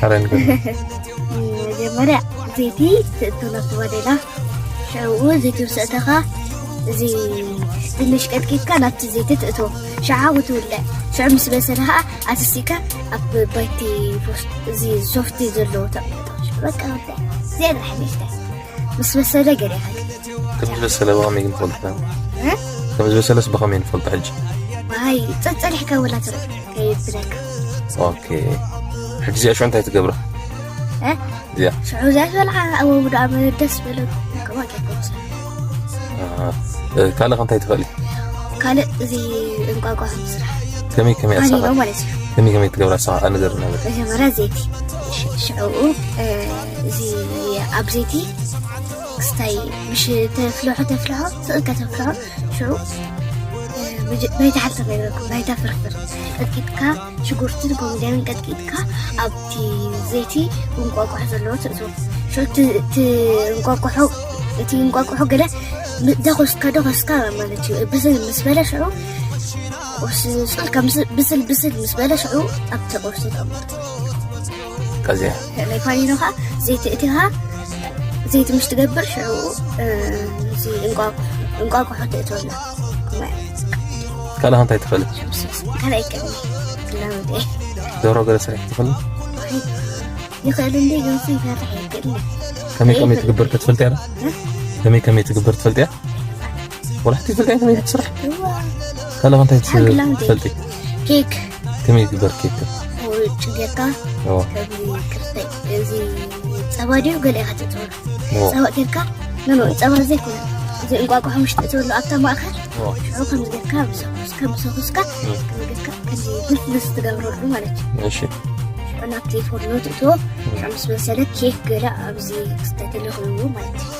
ኣረ ንገር መጀመርያ ዘይቲ ትእቱ ናብቲ ባዴላ። ሽዕኡ ዘይቲ ምስ ኣእተኻ እዚ ድንሽ ቀጥቂጥካ ናብቲ ዘይቲ ትእትዎ። ሽዓ ትውልዕ። ሽዑ ምስ በሰለ ከዓ ኣስሲካ ኣብ ባይቲ ፎስ- እዚ ሶፍቲ ዘለዎ ተቐምጦ። በቃ ወደ እዚኣ ጥራሕ ንእሽተ ምስ በሰለ ገለ ይኸል ከም ዝበሰለ ብኸመይ ንፈልጦ? ከም ዝበሰለስ ብኸመይ ንፈልጦ ሕጂ? ማይ ጸጸሊሕካ ወላ ትርኢ ከይብለካ። ኦኬ። ሕጂ እዚኣ ሽዑ እንታይ ትገብራ? እ? እዚኣ ሽዑ እዚኣ ዝበልዓ ኣወውዶ ኣብ ደስ በለ። ከማን ከይኮንስ ካልእ እንታይ ትኽእሊ? ካልእ እዚ እንቋቋሖ ምስራሕ ከመይ ከመይ ካሊኖ ኣሳኻ ማለት እዩ። ከመይ ከመይ ትገብራ ኣሳኻ ኣነገር ነገር መጀመርያ ዘይቲ ሽዑ እዚ ኣብ ዘይቲ ክስታይ ምሽ ተፍልሖ ተፍልሖ ስእልካ ተፍልሖ ሽዑ ናይታ ሓንቲ ከይረኩም ናይታ ፍርፍር ቀጥቂጥካ ሽጉርትን ኮሚደርን ቀጥቂጥካ ኣብቲ ዘይቲ እንቋቋሖ ዘለዎ ትእትዎ። ሽዑ እቲ እንቋቋሖ እቲ እንቋቋሖ ገለ ደኮስካ ደኮስካ ማለት እዩ። ብስል ምስ በለ ሽዑ ቁርሲ ስል ከም ብስል ብስል ምስ በለ ሽዑ ኣብቲ ቁርሲ ተቐምጥ። ቀዚያ ናይ ፋኒኖ ከዓ ዘይቲ እቲኻ ዘይቲ ምሽ ትገብር ሽዑ እዚ እንቋቋሖ ትእትወላ። ካልእ እንታይ ትኽእል? ካልኣይ ቀኒ ላውዴ ደብሮ ገለ ስራሕ ትኽእል? ይኽእል እንዲ ግን ስንፈታሕ ይክእል ከመይ ከመይ ትግበር ክትፈልጥ እያ? ከመይ ከመይ ትግበር ትፈልጥ እያ? ወላ ሕቲ ትፈልጥ እያ ከመይ ትስራሕ? ካልእ እንታይ ሓንግላ ትፈልጥ? ኬክ ከመይ ትግበር ኬክ? ውጭ ጌርካ ኦ፣ ከምዚ ክርተ እዚ ፀባ ድዩ ገለ ኢኻ ትፅወር ኦ። ፀባ ጌርካ ኖኖ ፀባ ዘይኮነ እዚ እንቋቋሖ ውሽጢ ትብሎ ኣብታ ማእኸል ኦ። ሽዑ ከምዚ ጌርካ ብሰኩስካ ብሰኩስካ ከምዚ ጌርካ ከምዚ ብስብስ ትገብረሉ ማለት እዩ። እሺ። ናብቲ ፎርኖ ትእትዎ ምስ በሰለ ኬክ ገለ ኣብዚ ክስተ ተለኽይዎ ማለት እዩ።